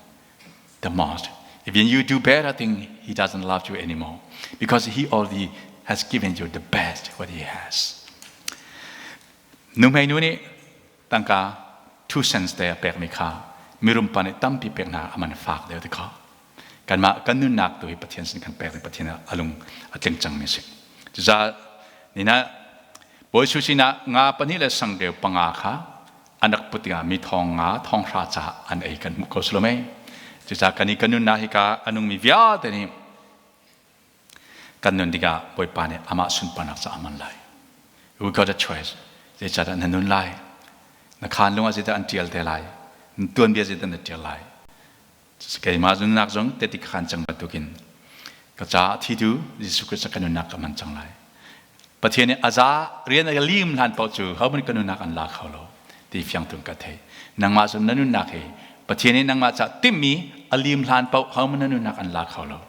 the most. If you do better thing, he doesn't love you anymore because he already has given you the best what he has. Nuhmei nu nih tangka 2 cents te a pekmi kha mirum pa nih tampi pek hna a man fak deuh ti kha. Kanmah kan nunnak tu hi Pathian sin kan pek i Pathian a lung a tling cangmi a si. Cucaah nina Bawi Su sinah nga pahnih le sangreu panga kha an rak put tikah mi thong nga thong hra caah an ei kan hmuh ko si lo mei. Cucaah kan i kan nunnak hika a nungmi vialte nih kan nun tikah Bawipa nih amah sunparnak caah a hman lai. We got a choice. Zeicahdah na nun lai? Na khaan lung ah zeidah an ṭial te lai? Na tuanbia zeidah na ṭial lai? Keimah nunnak zong tehte khaan cang bantukin ka caah thitu Jesuh Christ ka nunnak ka hman cang lai. Pathian nih a za rian a lim hlan paoh cu hohmanh ka nunnak an la kho lo ti fiang tung ka thei. Nangmah cu na nunnak hi Pathian nih nangmah ca timmi a lim hlan paoh hohmanh na nunnak an la kho lo.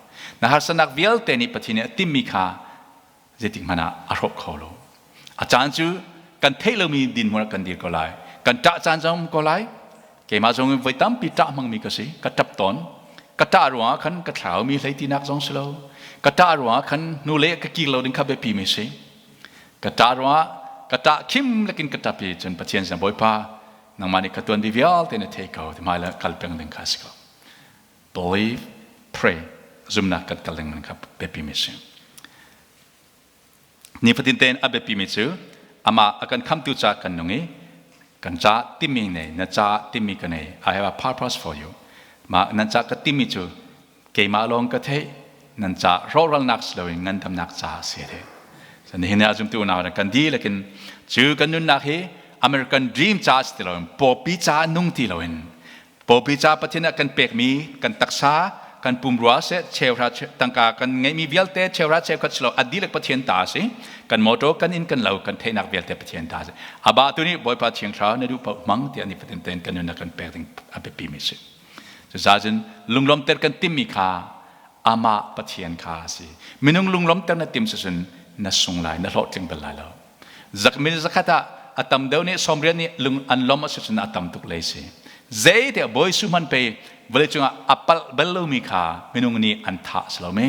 Na harsatnak vialte nih Pathian nih a timmi kha zeitik hmanh ah a hrawh kho lo. A caan cu kan theih lomi dinhmun ah kan dir ko lai. Kan ṭah caan zong ko lai. Keimah zong in voi tampi ṭah hmangmi ka si. Ka ṭap tawn. Ka ṭah ruangah khan ka thlaumi hlei tinak zong si lo. Ka ṭah ruangah khan hnulei ka kir lo ding kha biapi mi si. Ka ṭah ruangah ka ṭah khim lakin ka ṭap i cun Pathian sin Bawipa nangmah nih ka tuan bi vialte na thei ko ti hmai le kal peng ding kha si ko. Believe, pray, zumnak kan kal ding kha biapi mi si. Nifatin tein a biapimi cu amah a kan khamtu ca kan nung i kan ca timi nei na ca timi ka nei. I have a purpose for you. Mah nan ca ka timi cu keimah lawng ka theih, nan ca rawhralnak si loin ngandamnak ca a si te. So nihin ah zumtu unau kan dihlak in cu kan nunnak hi American dream ca si ti loin pawpi ca nung ti loin pawpi ca Pathian ah kan pekmi kan taksa kan pumrua seh cheuhra tangka kan ngeihmi vialte cheuhra cheukhat silo a dihlak Pathian ta a si. Kan motor, kan inn, kan lo, kan theihnak vialte Pathian ta a si. Aba tu nih Bawipa Thiang Thlarau na duh paoh hmang tiah nifatin tein kan nunnak kan pek ding a biapi mi si. Cucaah cun lunglawmter kan timmi kha amah Pathian kha a si. Minung lunglawmter na tim sicun na sung lai, na hlawhtling bal lai lo. Zak min zakhat ah a tam deuh nih sawmriat nih lung an lawm a si cun a tam tuk lei si. Zei tiah Bawi Su hman pei vawlei cungah a palh bal lomi kha minung nih an thah si lo mi.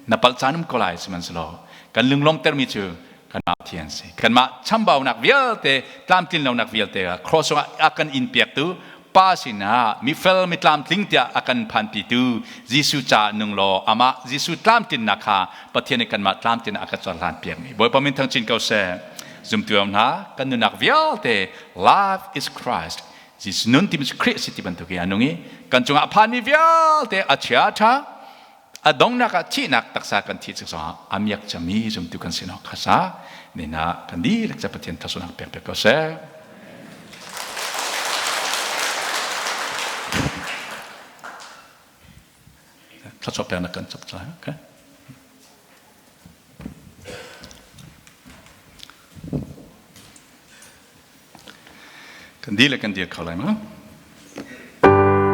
Na palh caan um ko lai sihmanhsehlaw kan lunglawmtermi cu kanmah Pathian si. Kanmah chambaunak vialte, tlamtlin lonak vialte cross cungah a kan in piaktu Pa sinah mifel mitlamtling tiah a kan phanpitu Jesuh ca nung law amah Jesuh tlamtlinnak kha Pathian nih kanmah tlamtlin a ka cohlan piakmi Bawipa min thang chin ko seh. Zumtu hna kan nunnak vialte life is Christ, Jesuh nun timi cu Khrih a si ti bantuk i a nung i kan cungah a phanmi vialte a chia ṭha a dongnak ah thihnak taksa kan thih cang zongah a miak cami zumtu kan si nok khasa nina kan dihlak ca Pathian thasunak pek pek ko seh. Thluachuah peknak kan chap cai, okay. Kan dihlak kan dir kho lai ma?